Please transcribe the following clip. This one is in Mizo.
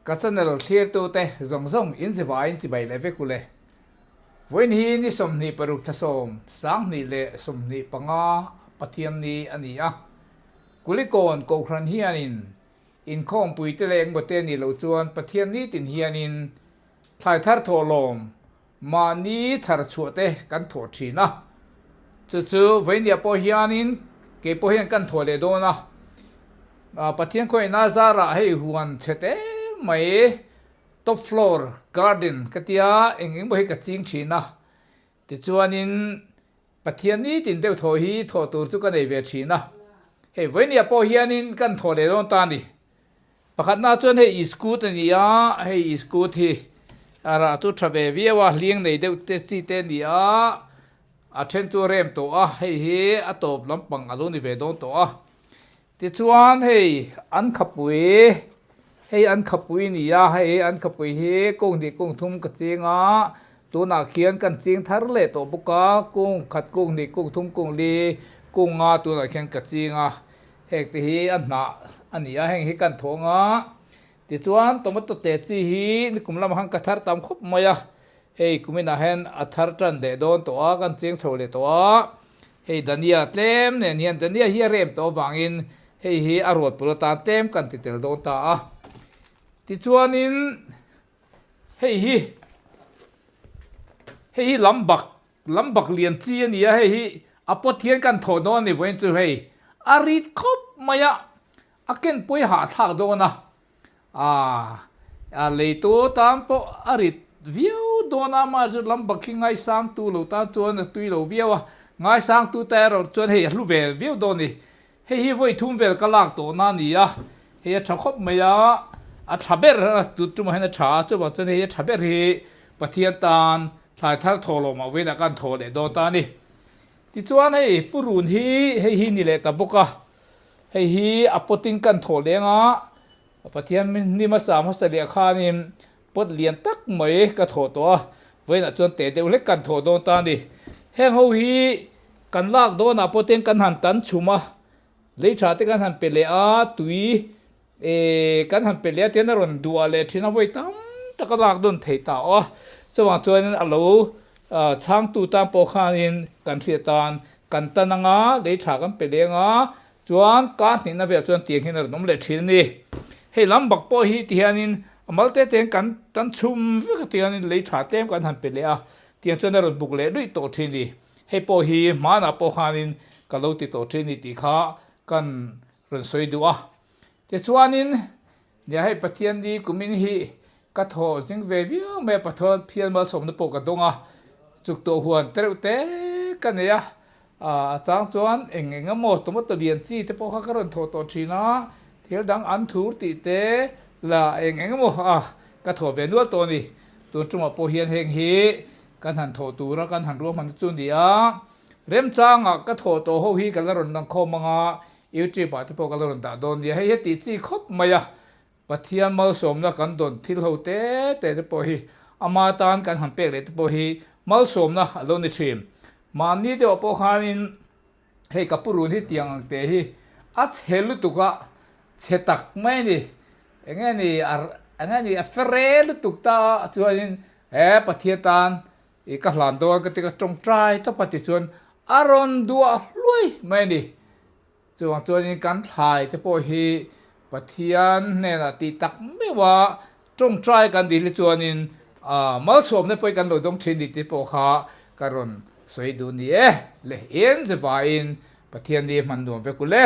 Ka channel thlirtute zawng zawng in zivaiin chibai leh vek ule. Vawiin hi ni 26 thla 10, 2025 Pathianni a ni a. Kulikawn Kohhran hianin inkhawmpuite leh engmawte nih loh chuan Pathian nitin hianin thlai thar thawhlawm Mahni thar chhuah te kan thawh thin a, chu chu vawinia pawh hianin kei pawh hian kan thawh leh dawn a, Pathian khawiahna zarah hei huan chhe te mai top floor garden ka tia eng eng pawh hi ka ching thin a, tichuanin Pathian nitin deuh thawh hi thawh tur chu ka nei ve thin a, hei vawinia pawh hianin kan thawh leh dawn ta a ni. Pakhatna chuan hei iskut a ni a, hei iskut hi a rah chu tha ve viau a, hling nei deuh te chi te a ni a, a then chu a rem tawh a, hei hi a tawp lampang a lo ni ve dawn tawh a. Tichuan hei an khapui, hei an khapui a ni a, hei an khapui hi kung hnih kung thum ka ching a, tunah khian kan ching thar leh tawh bawk a, kung khat kung hnih kung thum kung li kung nga tunah khian ka ching a. Heng te hi a hnah a ni a, heng hi kan thawng a, tichuan tomato te chi hi nikum lamah khan ka thar tam khawp mai a, hei kuminah hian a thar tan leh dawn tawh a, kan cheng chho leh tawh a, hei dania tlem nen hian dania hi a rem tawh avangin hei hi a ruat pul atan tlem kan ti tel dawn ta a, tichuanin hei hi hei hi lam bak Lam bak lian chi a ni a, hei hi a pawt hian kan thawh dawn a ni vawiin chu hei a rit khawp mai a, a ken pawi hahthlak dawn a, aah leitu tan pawh a rit viau dawn a, amaherawhchu lam bak hi ngaisangtu lo tan chuan a tui lo viau a, ngaisangtu te erawh chuan hei a hlu ve viau dawn a ni. Hei hi vawi thum vel ka lak tawhna a ni a, hei a tha khawp mai a, a tha ber a tut tumah hian a tha a, chuvang chuan hei a tha ber hi Pathian tan thlai thar thaw lo mah vawiinah khan thaw leh dawn ta a ni. Tichuan hei purun hi hei hi ni leh ta bawk a, hei hi a pawtin kan thaw leng a, Pathian ni hmasa hmasa leh khanin pot lian tak mai ka thawh tawh a, vawiinah chuan teh deuh hlek kan thawh dawn ta a ni. Heng ho hi kan lak dawnah pawh ten kan han tan chhum a, lei tha te kan han pe leh a, tui eh kan han pe leh a tian a rawn duah leh thin a, vawi tam tak a lak dawn thei ta aw. Chuvang chuanin a lo chhangtu tan pawh khanin kan hriat tan kan tan anga lei tha kan pe leng a, Chuan kar hnihna velah chuan tiang hian a rawn awm leh thin a ni. Hei lam bak pawh hi ti hianin a mal te te'n kan tan chhum vek a ti hianin lei tha tlem kan han pe leh a, tiang chuan a rawn buk leh luih tawh thin a ni. Hei pawh hi hmanah pawh khanin ka lo ti tawh thin a ni tih kha kan rawn sawi duh a. Tichuanin nia hei Pathian ni kumin hi ka thaw zing ve viau mai a, Pathian phian malsawmna pawh ka dawng a, chuk tawh huan tereuh te ka nei a, A chang chuan eng eng emaw tomato lian chi te pawh kha ka rawn thawh tawh thin a, thil dang an thur tih te la eng eng emaw a ka thawh ve nual tawh a ni. Tun tumah pawh hian heng hi kan han thawh tura kan han ruahman chu a ni a, remchangah ka thawh tawh ho hi ka la rawn lang khawm ang a, YouTube ah te pawh ka la rawn dah dawn nia, hei hi a tih chi khawp mai a. Pathian malsawmna kan dawn thil ho te te te pawh hi ama tan kan han pek leh te pawh hi malsawmna a lo ni thin. Mahni deuhah pawh khanin hei ka purun hi tiang ang te hi a chhe lutuk a, chhe tak mai a ni. Enge ni a enge ni a fere lutuk ta a chuanin he Pathian tan i ka hlan dawn ka ti ka tawngtai tawp a tichuan a rawn duah hluai mai a ni. Chuvang chuanin kan thlai te pawh hi Pathian hnenah tih tak meuha tawngtai kan dil hi chuanin malsawmna pawh hi kan lo dawng thin ni tih pawh kha ka rawn sawi duh ni e. Leh in zevaiin Pathian ni hman nuam vek u le.